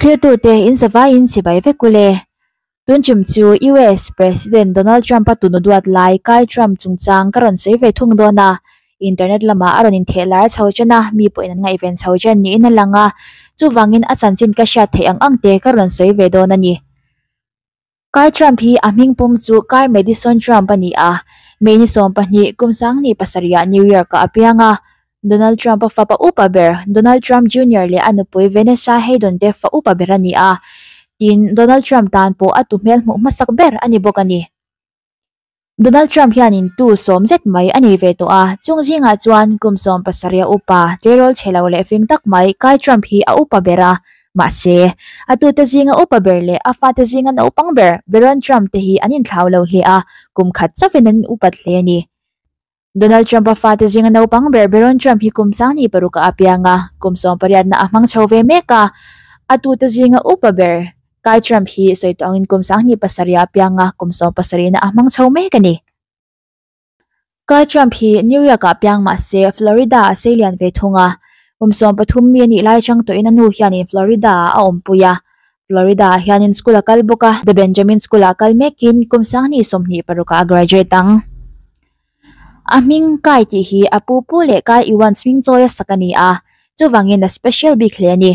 Thirtute in zavaiin chibai vek ule. Tun tum chu US President Donald Trump-a tunu duat lai Kai Trump chungchang ka rawn sawi ve thung dawn a. Internet lamah a rawn intheh lar chho chen a, mi pawhin an ngaihven chho chen niin a lang a. Chuvangin a chanchin ka hriat theih ang ang te ka rawn sawi ve dawn a ni. Kai Trump hi a hming pum chu Kai Madison Trump a ni a, May ni 12, kum 2007-ah New York-ah a piang a. Donald Trump-a fapa upa ber, Donald Trump Junior leh a nupui Vanessa Hayden te fa upa ber a ni a. Tin, Donald Trump tan pawh a tu hmel hmuh hmasak ber a ni bawk a ni. Donald Trump hianin tu sawm zet mai a nei ve tawh a, chung zingah chuan kum 17 a upa, tleirawl chhe lo leh fing tak mai Kai Trump hi a upa ber a. Mahse, a tute zinga upa ber leh a fate zinga naupang ber Barron Trump te hi an inthlau lo hle a, kum khat chauhin an upat hle a ni. Donald Trump-a fate zinga naupang ber Barron Trump hi kum 26 ah a piang a, kum 18 na a hmang chho ve mek a. A tute zinga upa ber Kai Trump hi sawi tawh angin kum 27 ah a piang a, kum 17 na a hmang chho mek a ni. Kai Trump hi New York ah piang mah se Florida a seilian ve thung a. Kum 13 mi a nih lai chang tawhin a nu hianin Florida ah a awmpui a. Florida ah hianin school a kal bawk a, The Benjamin School ah kal mekin kum 2026 ah a graduate ang. A hming Kai tih hi a pu pu leh Kai Iwan hming chawi a sak a ni a, chuvangin a special bik hle a ni.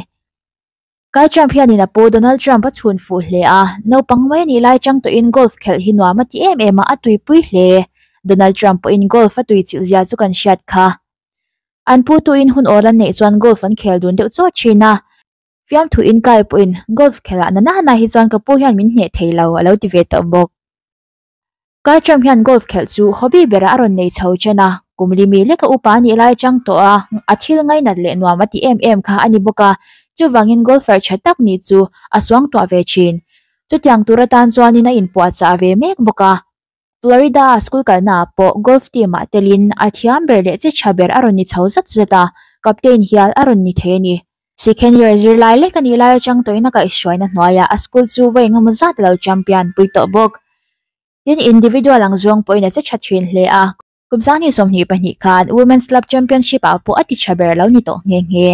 Kai Trump hianin a pu Donald Trump a chhun fuh hle a, naupang mai a nih lai chang tawhin golf khelh hi nuam a ti em em a, a tuipui hle. Donald Trump pawhin golf a tui chilh zia chu kan hriat kha. An pu tuin hun awl an neih chuan golf an khel dun deuh chawt thin a. Fiamthuin Kai pawhin golf khelh ah na na na hi chuan ka pu hian min hneh thei lo a lo ti ve tawh bawk. Kai Trump hian golf khelh chu hobby berah a rawn nei chho chen a, kum li mi leka upa a nih lai chang tawh a, a thil ngainat leh nuam a ti em em kha a ni bawk a, chuvangin golfer tha tak nih chu a suangtuah ve thin. Chutiang tur atan chuanin a inpuahchah ve mek bawk a. Florida a school kalnaah pawh golf team ah telin a thiam ber leh che tha ber a rawn ni chho zat zat a, captain hial a rawn ni thei a ni. Second year zirlai lek a nih lai atang tawhin a kaihhruaina hnuaiah a school chu vawi engemaw zat a lo champion pui tawh bawk. Tin, individual ang zawng pawhin a che tha thin hle a, kum 2022 khan Women's Club Championship ah pawh a ti tha ber lo ni tawh nghe nghe.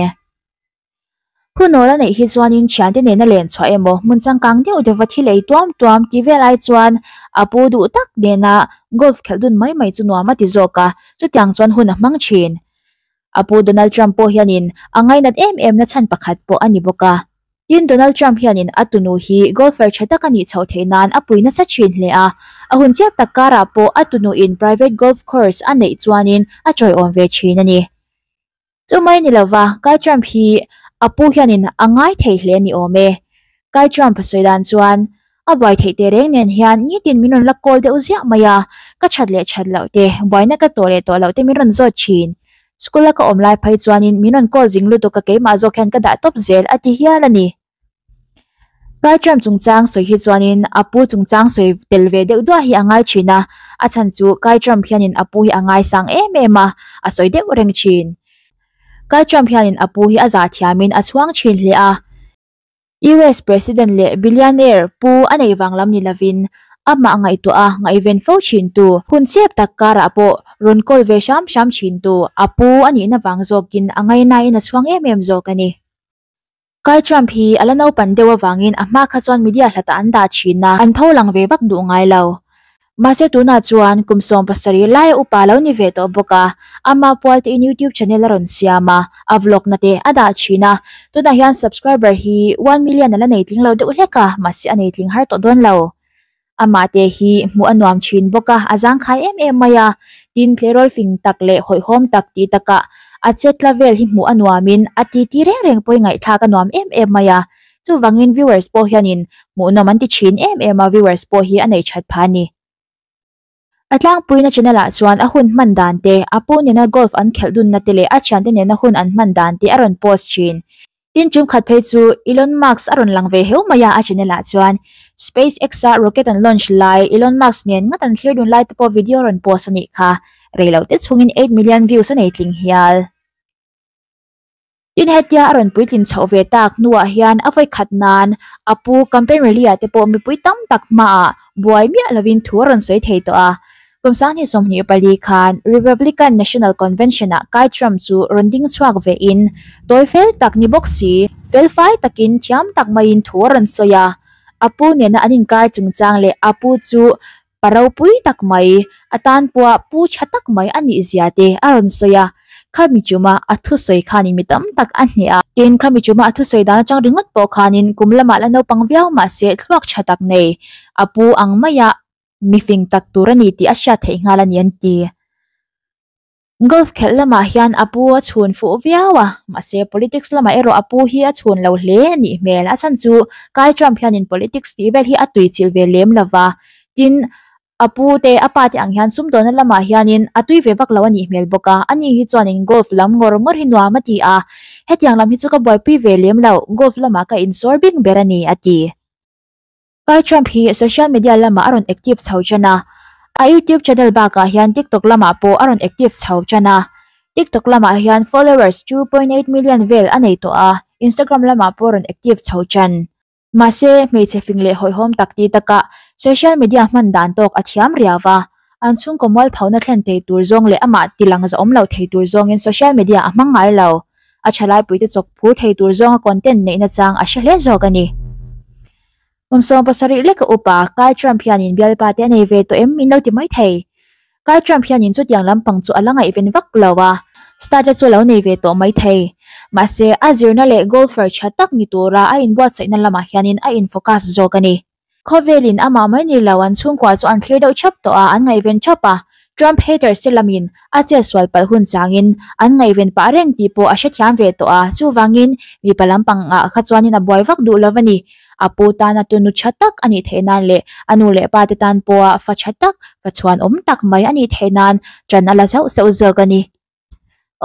Hunawl a neih hi chuanin thiante nena len chhuah emaw hmun changkang deuh deuha thil ei tuam tuam ti vel ai chuan a pu duh tak nena golf khelh dun mai mai chu nuam a ti zawk a, chutiang chuan hun a hmang thin. A pu Donald Trump pawh hianin a ngainat em em na chhan pakhat pawh a ni bawk a. Tin, Donald Trump hianin a tunu hi golfer tha tak a nih chhoh theih nan a pui nasa thin hle a. A hun chiap tak karah pawh a tunu in private golf course a neih chuanin a tawiawm ve thin a ni. Chu mai ni lova, Kai Trump hi a pu hianin a ngai thei hle a ni awm e. Kai Trump a sawi dan chuan, A buai theih teh reng nen hian nitin min rawn la kawl deuh ziah mai a, ka that leh that loh te, buaina ka tawh leh tawh loh te min rawn zawt thin. School a ka awm lai phei chuanin min rawn call zing lutuk a keimah zawk hian ka dah tawp zel a ti hial a ni. Kai Trump chungchang sawi hi chuanin a pu chungchang sawi tel ve deuh duah hi a ngai thin a, a chhan chu Kai Trump hianin a pu hi a ngaisang em em a, a sawi deuh reng thin. Kai Trump hianin a pu hi a zah thiamin a chhuang thin hle a. US President leh billionaire pu a nei vang lam ni lovin amah ngaihtuah a ngaihven fo thintu, hun chep tak karah pawh rawn kawl ve hram hram thintu a pu a nihna vang zawkin a ngainain a chhuang em em zawk a ni. Kai Trump hi a la naupan deuh avangin a hma kha chuan media hlatah an dah thin a, an pho lang ve vak duh ngai lo. Mahse tunah chuan kum 17 laia upa lo ni ve tawh bawk a, ama pual te in YouTube channel a rawn siam a, a vlog na te a dah thin a, tunah hian subscriber hi 1 million a la nei tling lo deuh hlek a, mahse a nei tling har tawh dawn lo. Amah te hi hmuh a nuam thin bawk a, a zangkhai em em mai a, tin tleirawl fing tak leh hawihhawm tak tih takah a che tla vel hi hmuh a nuamin a titi reng reng pawhin ngaihthlak a nuam em em mai a, chuvangin viewers pawh hianin hmuhnawm an ti thin em em a, viewers pawh hi a nei that pha a ni. A tlangpuina channel ah chuan a hun hman dan te, a pu nena golf an khelh dunna te leh a thiante nena hun an hman dan te a rawn post thin. Tin tum khat phei chu Elon Musk a rawn lang ve heu mai a, a channel ah chuan SpaceX a rocket an launch lai Elon Musk nen ngat an thlir dun lai te pawh video a rawn post a nih kha. Reilo te chhungin 8 million views a nei tling hial. Tin hetia a rawn puitlin chhoh ve tak hnuah hian a vawi khat nan a pu campaign rally ah te pawh mipui tam tak hmaah buai miah lovin thu a rawn sawi thei tawh a. Kum 2024 khan Republican National Convention-ah Kai Trump chu rawn ding chhuak vein tawi fel tak ni bawk si, felfai takin thiam tak maiin thu a rawn sawi a. A pu nena an inkar chungchang leh a pu chu pa ropui tak mai, a tan pawha pu tha tak mai a nih zia te a rawn sawi a. Khami chuma a thusawi khanin mi tam tak a hneh a. Tin, khami chuma a thusawi dan atang ringawt pawh khanin kum lamah la naupang viau mahse thluak tha tak nei a pu ang maia mifing tak tur a ni tih a hriat theih nghal a ni an ti. Golf khelh lamah hian a pu a chhun fuh viau a, mahse politics lamah erawh a pu hi a chhun lo hle a nih hmel. A chhan chu Kai Trump hianin politics tih vel hi a tuichilh ve lem lo va, tin a pu te a pa te ang hian sumdawnna lamah hianin a tui ve vak lo a nih hmel bawk a, ani hi chuanin golf lam ngawr ngawr hi nuam a ti a, hetiang lam hi chu ka buaipui ve lem lo, golf lamah ka insawr bik ber a ni a ti. Kai Trump hi social media lamah a rawn active chho tan a, a YouTube channel bakah hian TikTok lamah pawh a rawn active chho tan a. TikTok lamah hian followers 2.8 million vel a nei tawh a, Instagram lamah pawh a rawn active chho tan. Mahse, hmeichhe fing leh hawihhawm tak ti takah social media hman dan tawk a thiam riau va, an chhungkaw mualphona thlen thei tur zawng leh amah tilang zahawm lo thei tur zawngin social media a hmang ngai lo. A thalaipuite chawk phur thei tur zawnga content neihna chang a hre hle zawk a ni. Kum 70 leka upa Kai Trump hianin bialpa te a nei ve tawh em min lo ti mai thei. Kai Trump hianin chutiang lampang chu a la ngaihven vak lo a, star te chu a lo nei ve tawh mai thei. Mahse, a zirna leh golfer tha tak ni tura a inbuatsaihna lamah hianin a in-focus zawk a ni. Khawvelin amah mai ni lo an chhungkua chu an thlir deuh thap tawh a, an ngaihven thap a. Trump haters te lamin a chetsual palh hun changin an ngaihven pah reng tih pawh a hrethiam ve tawh a, chuvangin mipa lampangah kha chuanin a buai vak duh lo a ni. A pu tana tunu tha tak a nih theih nan leh a nu leh pa te tan pawha fa tha tak, fa chhuan awm tak mai a nih theih nan ṭan a la zauh zauh zawk a ni.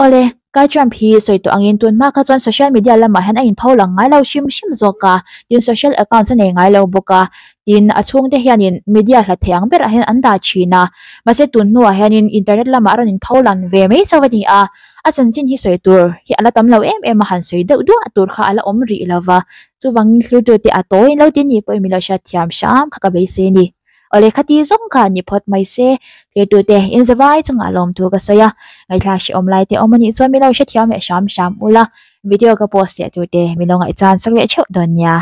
Awle, Kai Trump hi sawi tawh angin tun hma kha chuan social media lamah hian a inpho lang ngai lo hrim hrim zawk a, tin social accounts a nei ngai lo bawk a, tin a chhungte hianin media hlat thei ang berah hian an dah thin a, mahse tun hnuah hianin internet lamah a rawn inpho lan ve mai chauh a ni a, a chanchin hi sawi tur hi a la tam lo em em a, han sawi deuh duah tur kha a la awm rih lo va, chuvangin thiltute a tawiin lo ti ni pawhin min lo hriatthiam hram kha ka beisei a ni. Awle khati zawng kha ni phawt mai se, thirtute in zavai chungah lawmthu ka sawi a, ngaihthla hrehawm lai te awm anih chuan min lo hrethiam leh hram hram ula, video ka post leh turte min lo ngaihchan sak leh theuh dawn nia.